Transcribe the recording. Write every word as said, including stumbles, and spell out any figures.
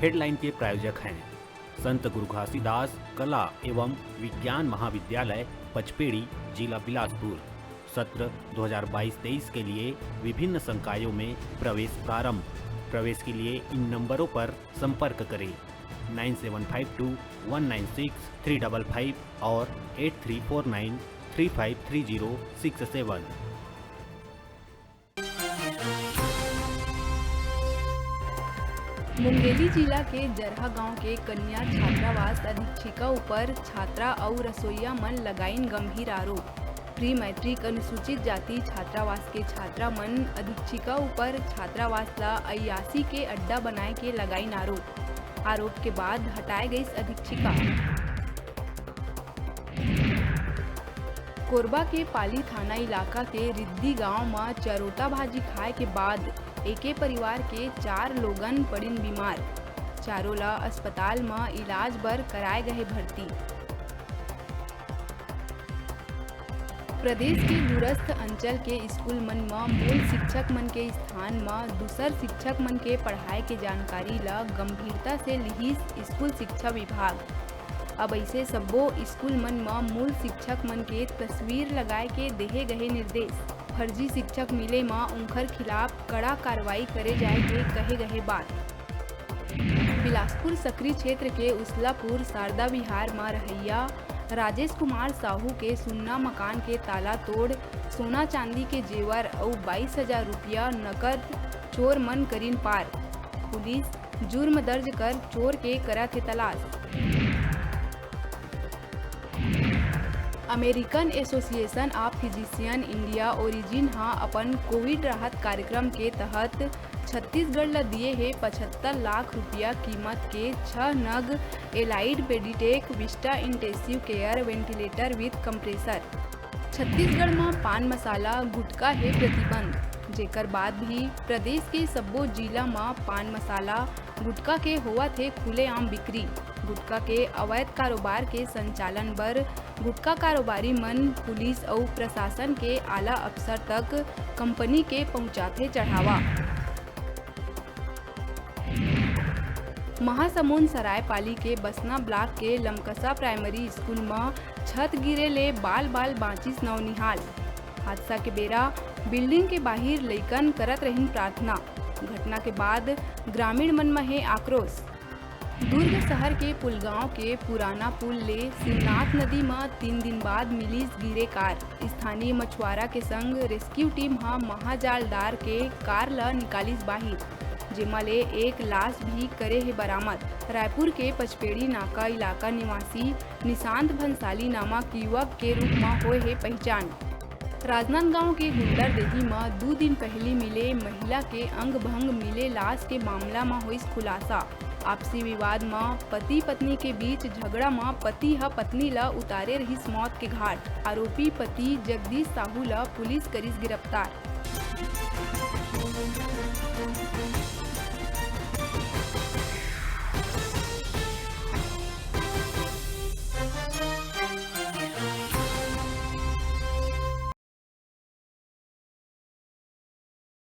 Headline के प्रायोजक हैं संत गुरु घासीदास कला एवं विज्ञान महाविद्यालय पचपेड़ी, जिला बिलासपुर। सत्र दो हज़ार बाईस तेईस के लिए विभिन्न संकायों में प्रवेश प्रारंभ। प्रवेश के लिए इन नंबरों पर संपर्क करें, nine seven five two one nine six three double five और eight three four nine three five three zero six seven. Mungeli जिला के जरहा गांव के कन्या छात्रावास अधीक्षिका ऊपर छात्रा अउ रसोईया मन लगाइन गंभीर आरोप। प्री मैट्रिक अनुसूचित जाति छात्रावास के छात्रा मन अधीक्षिका ऊपर छात्रावास ला अय्यासी के अड्डा बनाए के लगाइन आरोप। आरोप के बाद हटाए गईस अधीक्षिका। कोरबा के पाली थाना इलाका के रिद्दी गांव म चरोटा भाजी खाए के बाद एके परिवार के चार लोगन पड़िन बीमार। चारों ला अस्पताल म इलाज बर कराए गए भर्ती। प्रदेश के दूरस्थ अंचल के स्कूल मन म मूल शिक्षक मन के स्थान म दूसर शिक्षक मन के पढ़ाए के जानकारी ल गंभीरता से लिहिस स्कूल शिक्षा विभाग। अब अइसे सब्बो स्कूल मन म मूल शिक्षक मन के तस्वीर लगाए के देहे गहे निर्देश। फर्जी शिक्षक मिले म उंखर खिलाफ कड़ा कार्रवाई करे जाए के कहे गहे बात। बिलासपुर सकरी क्षेत्र के उसलापुर शारदा विहार म रहइया राजेश कुमार साहू के सुन्ना मकान के ताला तोड़ सोना चांदी के जेवर अउ बाईस हजार रुपया नकद चोर मन करिन पार। पुलिस जुर्म दर्ज कर चोर के करत हे तलाश। American Association of Physician India Origin ह अपन कोविड राहत कार्यक्रम के तहत छत्तीसगढ़ ल दिए हे पचहत्तर लाख रुपया कीमत के छह नग Allied Meditech Vista Intensive Care Ventilator with Compressor। Chhattisgarh म पान मसाला गुटखा हे प्रतिबंध, जेकर बाद भी प्रदेश के सब्बो जिला म पान मसाला गुटखा के होवत हे खुलेआम बिक्री। गुटखा के अवैध कारोबार के संचालन बर गुटखा कारोबारी मन पुलिस अउ प्रशासन के आला अफसर तक कंपनी के पहुंचाथे चढ़ावा। महासमुंद सरायपाली के बसना ब्लॉक के लमकसा प्राइमरी स्कूल म छत गिरे ले बाल बाल बांचिस नौनिहाल। हादसा के बेरा बिल्डिंग के बाहिर लइकन करत रहिन प्रार्थना। घटना के बाद ग्रामीण मन म हे आक्रोश। दुर्ग शहर के पुलगांव के पुराना पुल ले शिवनाथ नदी म तीन दिन बाद मिलिस गिरे कार। स्थानीय मछुआरा के संग रेस्क्यू टीम ह महाजाल डार के कार ल निकालिस बाहिर, जेमा ले एक लाश भी करे हे बरामद। रायपुर के पचपेड़ी नाका इलाका निवासी निशांत भंसाली नामक युवक के रूप म होए हे पहिचान। राजनांदगांव के गुंडरदेही म दू दिन पहिली मिले महिला के अंग भंग मिले लाश के मामला म होइस खुलासा। आपसी विवाद म पति पत्नी के बीच झगड़ा म पति ह पत्नी ल उतारे रहिस मौत के घाट। आरोपी पति जगदीश साहू ल पुलिस करिस गिरफ्तार।